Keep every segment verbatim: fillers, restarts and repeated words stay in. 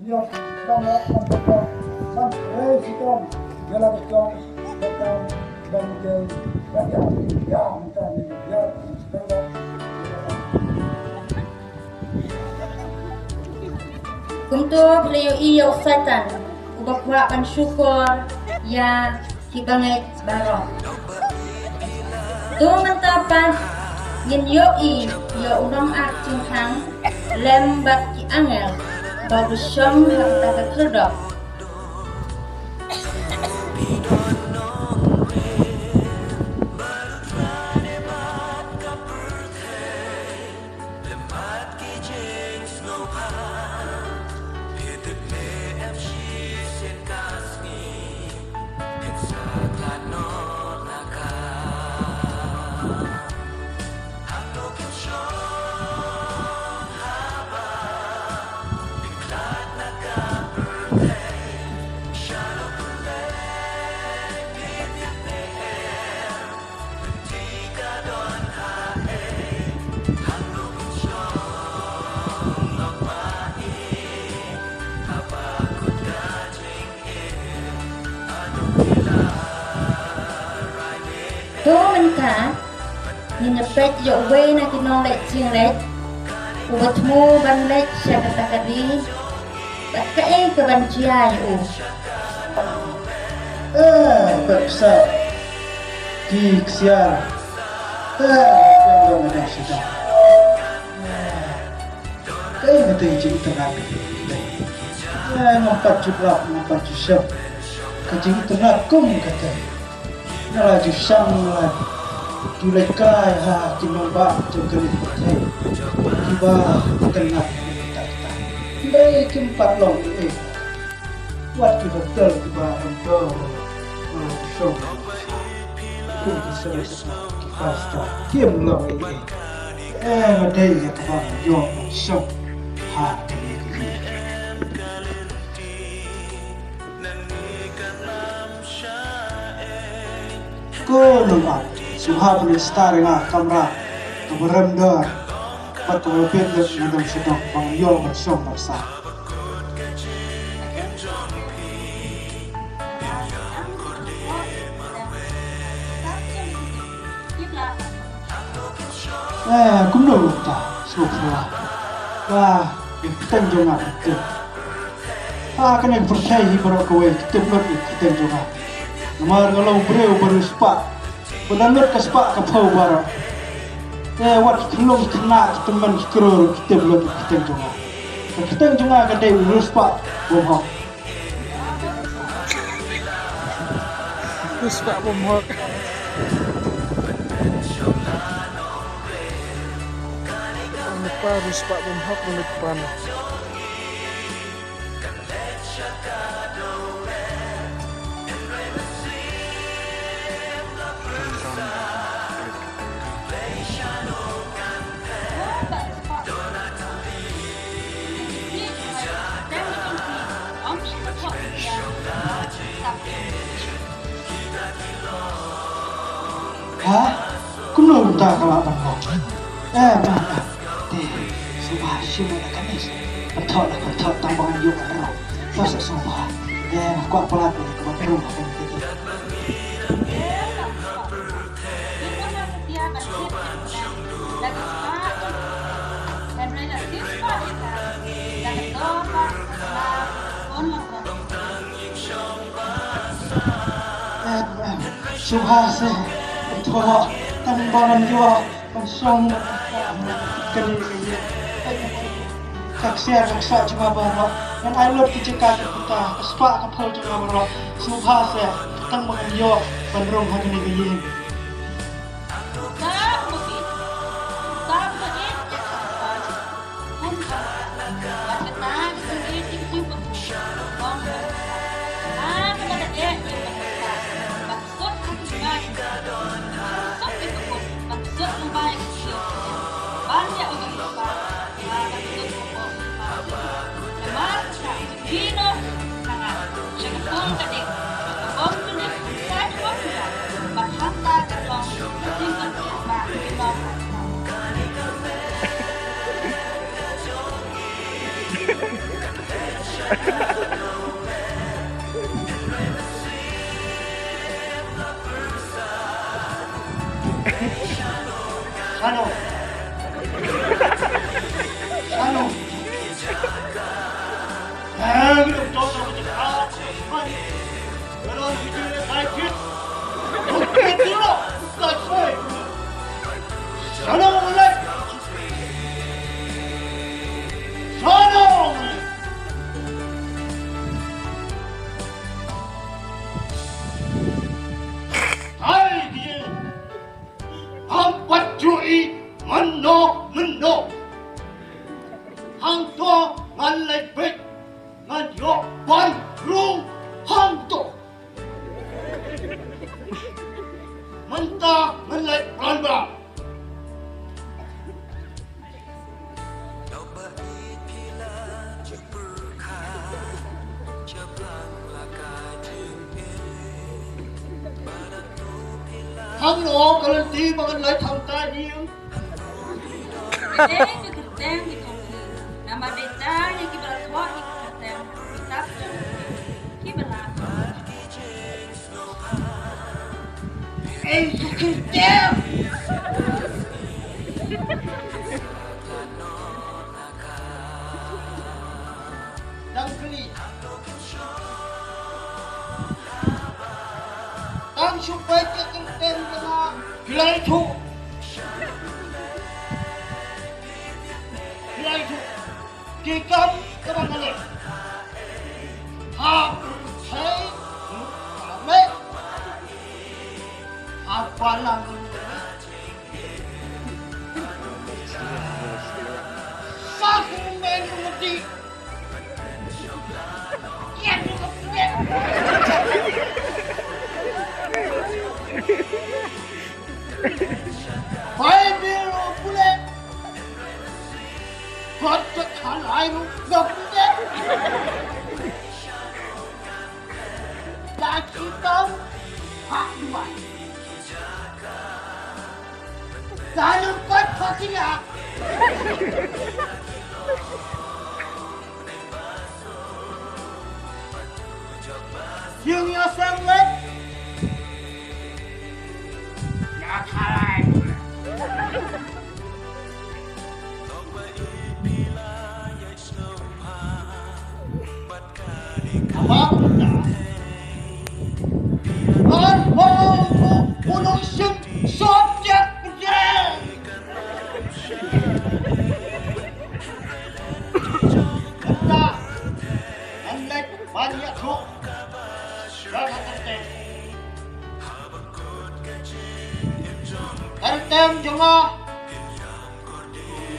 Kumto phi la ïohi ïa u Soitan uba kwah ban shukor ïa ki bangeit baroh. To mynta pat ngin ïohi ïa u nongakhmat jingkhang lem bad ki angel ba u shong ha kata ka khyrdop. To mynta ngin ïa peit ïa uwei na ki nongleit jingleit uba thmu ban leit sha kata ka ri. Bad kaei kaban jia ïa u? Eh, pep sa ki ksiar. Eh, yang dong dong sida. Kaei kata ka jingitynnat? Eh, ngam pat ju lap, ngam pat ju shem ka jingitynnat kum kata. Nga la ju shang, nga la ju leit kai ha ki nongbah jong kane ka pyrthei kiba itynnat ïa kata kata. Hynrei kim pat long ei ei. Wat ki hotel kiba lam dor, nga la ju shong kum ki seng ki five star, kim long ei ei. Eh, nga dei ïa kaba ïoh ban shong ha kane ka ri. Ko nongbah, sngewbha pynleit star ïa nga kamra kaba rem dor bad kaba biang, nga dang sdang ban ïoh ban shong ban sah. Eh, kumno mynta, sngewbha. Ba, ïa ka kyrteng jong nga ka tip. Ha kane ka pyrthei hi baroh kawei ka tip lut ïa ka kyrteng jong nga. Namar nga long u briew ba riewspah, ba da lut ka spah ka phew baroh. Eh, wat ki khyllung ki khynnah ki tymmen ki krur ki tip lut ïa ka kyrteng jong nga. Ka kyrteng jong nga ka dei u riewspah bymhok. Riewspah bymhok. Ong lypa riewspah bymhok, ong lypa. Ha? Kumno mynta ka lah ban long? Eh, ma, ma. Te, sngewbha shim la kane. Pynthok la pynthok tang ba ngan ïoh ban rung. Sa sngewbha. Eh, nga kwah palat ïa kaba rung ha kane. Em, em, sngewbha se. Thoh, tang ba ngan ïoh ban shong kane ka ïing. Ka ksiar ka ksah jong nga baroh, ngan ai lut ki jaka ki puta, ka spah ka phew jong nga baroh. Sngewbha se, tang ba ngan ïoh ban rung ha kane ka ïing. Shano. Shano. Hang dong dong dong dong. Shano. Shano. Ai, die. Hang pat ju i mano mano. Hangto ngan leit beit, ngan ïoh ban rung hangto. Mynta ngan leit bran bran. Hangno ka lynti ba ngan leit hangtai hi? Dei ka kyrteng ki jong ki. Namar dei tang ïa kiba la thoh ïa ka kyrteng kitab jong ki, kiba la. Ei, ka kyrteng. Dang kli. Tang shu peit ka kyrteng ka la. Ki la ïathuh. Ki la ïathuh. Ki kam kaba nga leh. Ha, hei, ha, me. Ha, palang. Sa ku men ngerti. Ïa, tu ka punya. Bai biru pule. Kot ka khalai ru gap de. Da ki tong ha duai. Da nung kot ha kila. Yung yo sang let. Na khalai. Aba kunda. Hon hon ku punu sim sot jak pjeng. Kunda. An lek ban yak thuk. Kyrteng jong nga.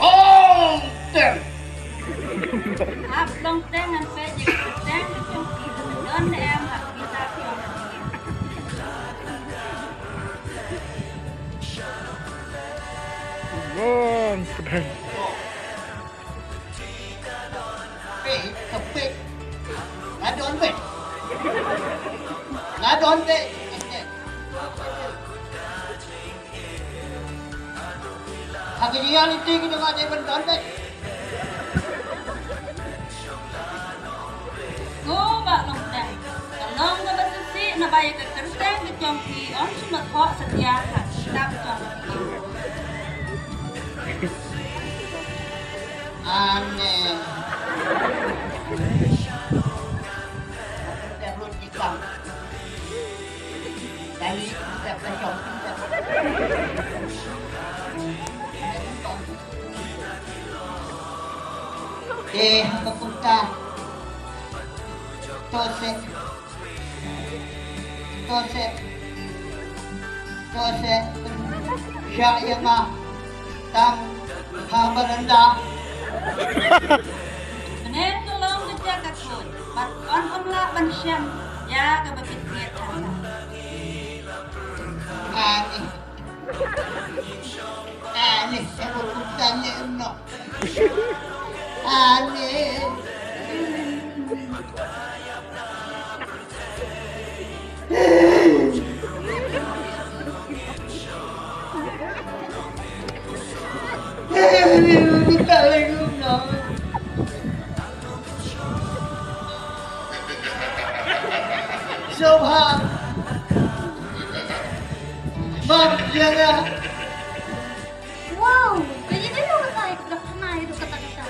Long Teng. Hap Long Teng ngan peit ïa ka kyrteng ka jong ki. Don ne em hap kita ki ong ki. Long Teng. Peit, ka peit. Nga don peit. Nga don peit. Ha ka jingïaleh ïa ki jong nga dei ban don peit. Ko Bah Long Teng. Ka long kaba shisha naba ïa ka kyrteng ka jong phi ym shym la thoh satia ha ka kitab jong phi. Amen. Dali, kita kacau, kita. Eh, apa kota? Tosek. To se, to se, sha ïa nga tang ha baranda. Mynne to long ka jaka ka kut, bad yn ym lah ban shem ïa kaba pyntiat ha ka. Ani. Ani, sa ko kumta ne no. Ani. Jawab. Bang, ïa nga. Wow, ka ïa dei ka tai ka pernah ïa kata kata.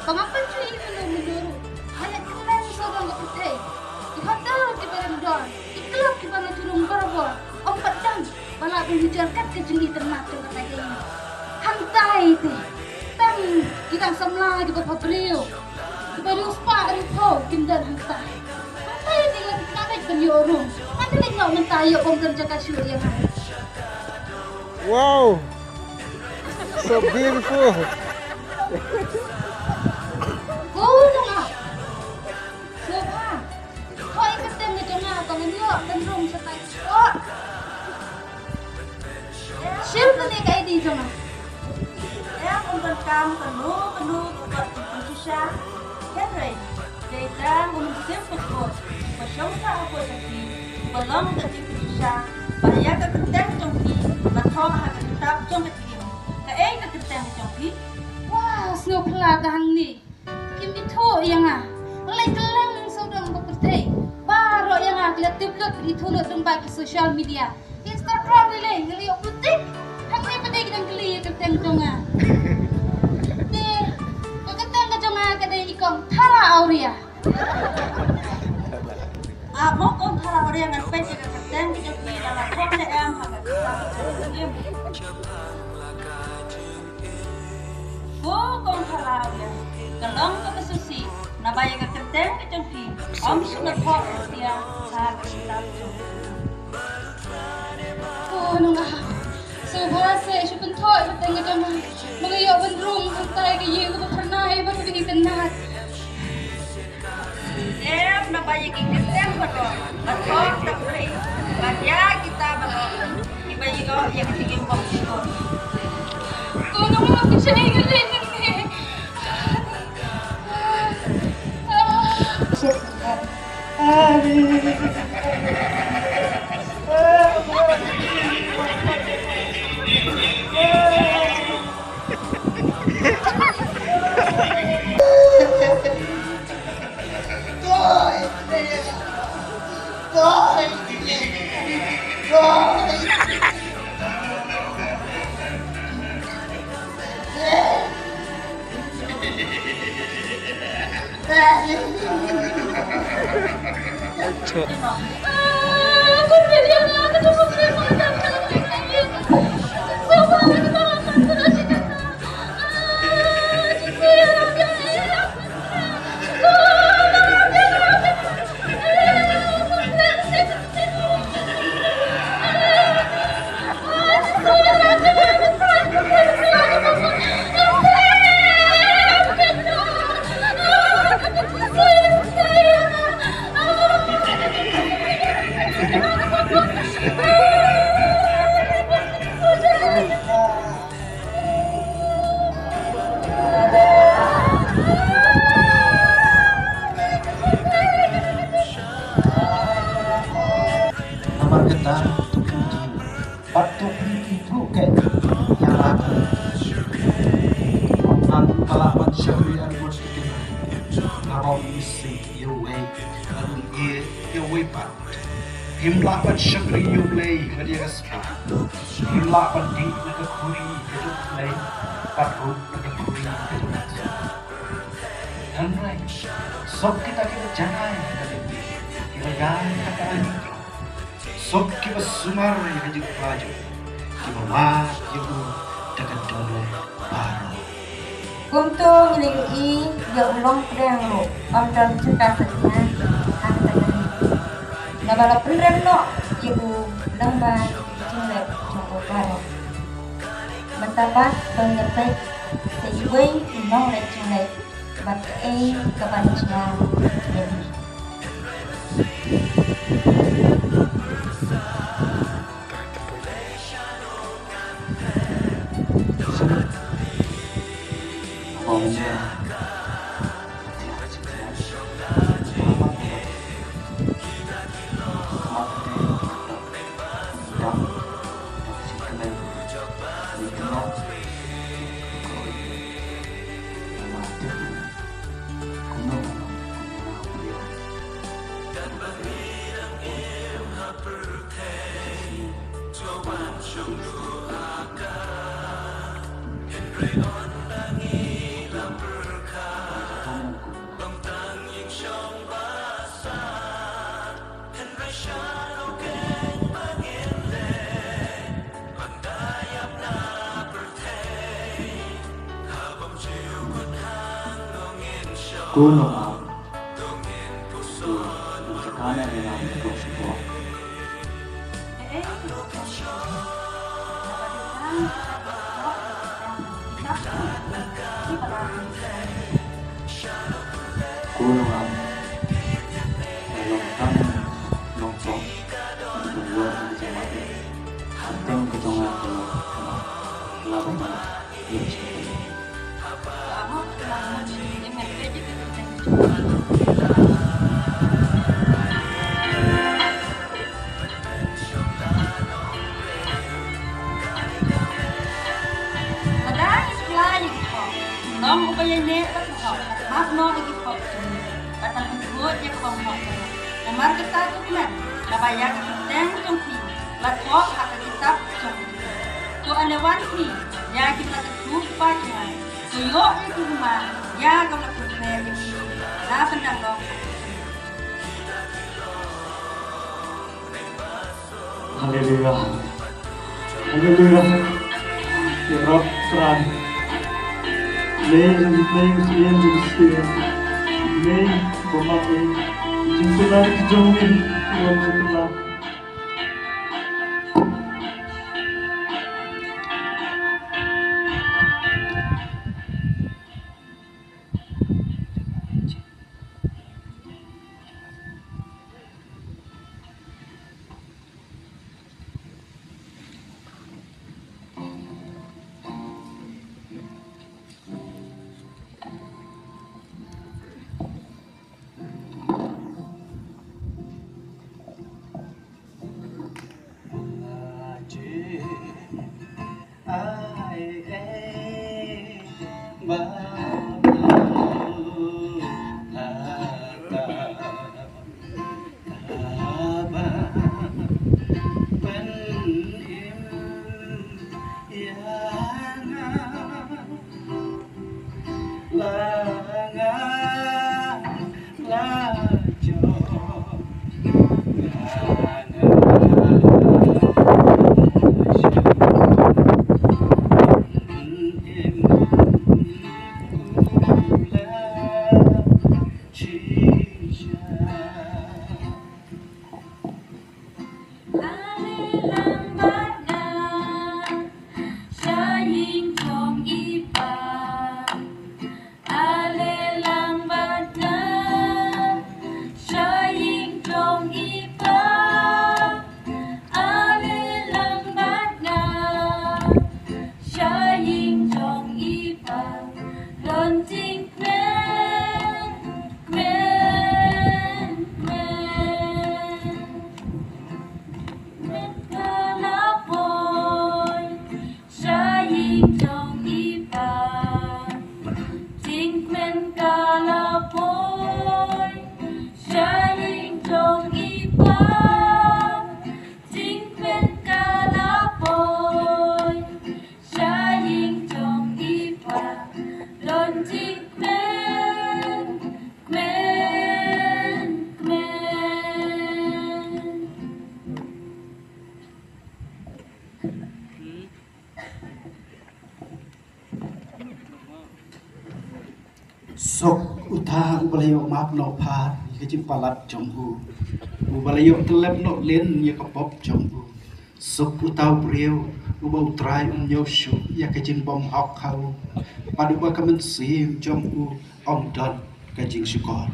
Ba nga pynjah ïa ka nong menuru. Ïa ka nong sawdong ka pyrthei. Ki hotel ki barim don. Ki club ki ba la jurung barabor. Ong pat dang ba la bynjur kat ka jingïatynnat jong kata ka ïing. Hangtai te tang ki dang samla ki ba pha briew, ki ba riewspah riewphew kim don hangtai. Hangtai te la ki kynnoh ban ïoh rung. Hangtai te ïoh mynta ïoh bym don jaka shuh ïa nga. Wow, so beautiful. Go nong ah. Shobha. Hoi ka kyrteng ka jong nga ba ngan ïoh ban rung shatai. Oh. Shim kane ka I D jong nga. Em, ym donkam kano kano kaba pynkyrshan. Hynrei dei tang u mynsiem pynkhot ba shong sha hapoh jong phi, ba long ka jingpynkyrshan ba ïa ka kyrteng jong phi la thoh ha ka kitab jong ka jingim. Kaei ka kyrteng jong phi? Wah, sngewphylla da hangne. Kim ithuh ïa nga. Nga leit kylleng sawdong ba pyrthei. Baroh ïa nga ki la tip lut, ithuh lut lyngba ki social media. Instagram ri lei, nga la ïoh putik. Hangne pat de ki dang kylli ïa ka kyrteng jong nga. Te ka kyrteng ka jong nga ka dei i Kong Thara Auria. Ah, mo Kong Thara Auria, ngan peit ïa ka kyrteng ka jong phi, la la thoh ne em ha ka kyrteng ka jong phi. Ko Kong Thara Auria, ka long kaba sngewsih naba ïa ka kyrteng ka jong phi ym shym la thoh satia ha ka kitab jong phi. Ko nong ah, sngewbha seh shu pynthoh ïa ka kyrteng ka jong nga ba nga ïoh ban rung hangtai ka ïing kaba phyrnai bad kaba itynnat. Em, naba ïa ki kyrteng baroh ba thoh da u Blei, bad ïa kita baroh kiba ïoh ïa ka jingim bymjukut. Ko nong ah, ka shai ka leit nangne. Namar kata, to pynjah, bad to pynjah, to kynjah ïa la ka. Ong ngan ba lah ban shakri ar ngut ki kynhun. Haba u ïeit ïa uwei, bad u ïeit ïa uwei pat. Phim lah ban shakri ïa U Blei bad ïa ka spah. Phim lah ban dih na ka khuri ka jong U Blei, bad ruh na ka khuri ka jong U Blei. Hynrei suk kita kiba janai ha ka lynti, kiba ïaid ha ka aingkla. Suk kiba sumar ïa ka jingpynjah, kiba wad ïa u da ka dohnud baroh. Kumta ngi la ïohi ïa u longpdeng ruh ym don jaka satia ha kata ka ri, naba la pynrem noh ïa u lyngba ki jingleh jong u baroh. Mynta pat to ngin peit sa iwei i nongleh jingleh bad kaei kaban jia ïa phi. Ko nongap, ko nongkane nongap, ko support. Ko nongap, nongkam, nongpop, nongwar, nongjamat, nongteng, nongteng, nongteng, nongteng, nongteng, Lada ngi sngewlai ïa ki pop, long uba ïaineh bad ka pop, map noh ïa ki pop jong ngi, bad nang pynkhuid ïa ka bymhok baroh. Namar kata to kmen, naba ïa ka kyrteng jong phi la thoh ha ka kitab jong u. To ale wan phi ïa ki ba la kyntu kpa jngai, to ïoh ïa ki hima ïa ka la pynpheh ïa phi na bynta long. Haleluya. Haleluya. Ïaroh Trai. Leh jingpynlong, leh jingpynlong, leh bymman, jingpynlong jong ngi, jingpynlong. Ale lang bad nga sha ïing jong i pa. Ale lang bad nga sha ïing jong i pa. Don jingkmen, kmen, kmen. Kmen ka la poi sha ïing jong i pa. Jingkmen ka la poi sha ïing jong i pa. Jingkmen ka la poi sha ïing jong i pa. Don jingkmen, kmen, kmen. Suk uta uba la ïoh map noh phar ïa ka jingpalat jong u, uba la ïoh tyllep noh lin ïa ka pop jong u. Suk uta u briew uba U Trai um ñiew shuh ïa ka jingbymhok ha u, bad uba ka mynsiem jong u ym don ka jingshukor.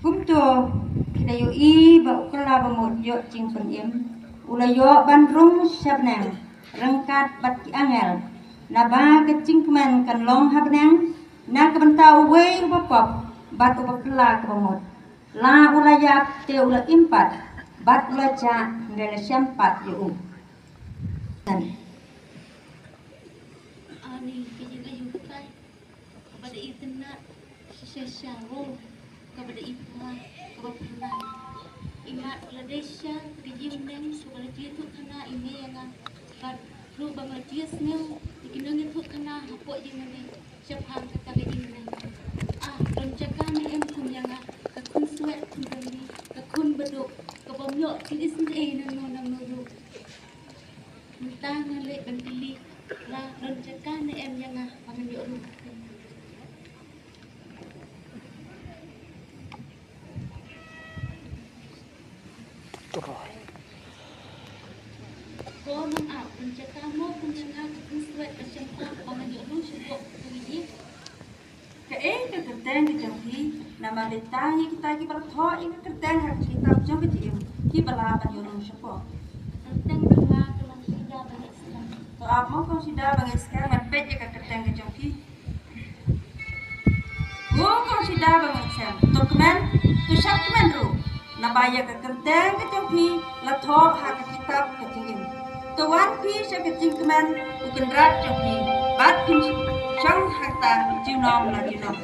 Kumto, phi la ïohi ba u kylla bamut ïoh jingpynim, u la ïoh ban rung sha bneng ryngkat bad ki angel. Naba ka jingkmen kan long ha bneng na ka bynta uwei uba pop bad uba kylla ka bamut. La u la ïap te u la im pat, bad u la jah hynrei la shem pat ïa u. Ani ka jingaiu kai. Kaba da itynnad shisha sha ruh, kaba da ipha, kaba pynlait. Imat ka la dei sha ka ïing neng, ka la ju ïathuh khana ine ïa nga. Bad ruh ba nga la ju ïasngew ïa ki nongïathuh khana hapoh ïing neng shaphang kata ka ïing neng. Ah, don jaka ne em kum ïa nga, ka khun swet khun bymli, ka khun baduk, ka bym ïoh jingïaseng ei nangno nangno ruh. Mynta nga leh ban kylli, la don jaka ne em ïa nga ba ngan ïoh ruh. Ko nang ap, don jaka mo kum ïa nga ka khun swet ka shem pang ba ngan ïoh ruh sha bok ka ïing. Kaei ka kyrteng ka jong phi, namar dei tang ïa kita kiba la thoh ïa ka kyrteng ha ka kitab jong ka jingim kiba lah ban ïoh ruh shapoh. Kyrteng jong nga ka long Shida Bangeit Skhem. To ap mo ko Shida Bangeit Skhem ban peit ïa ka kyrteng ka jong phi. Ko ko Shida Bangeit Skhem, to kmen, to shad kmen ruh. Naba ïa ka kyrteng ka jong phi la thoh ha ka kitab ka jingim. To wan phi sha ka jingkmen u kynrad jong phi, bad phin shong hangta junom la junom.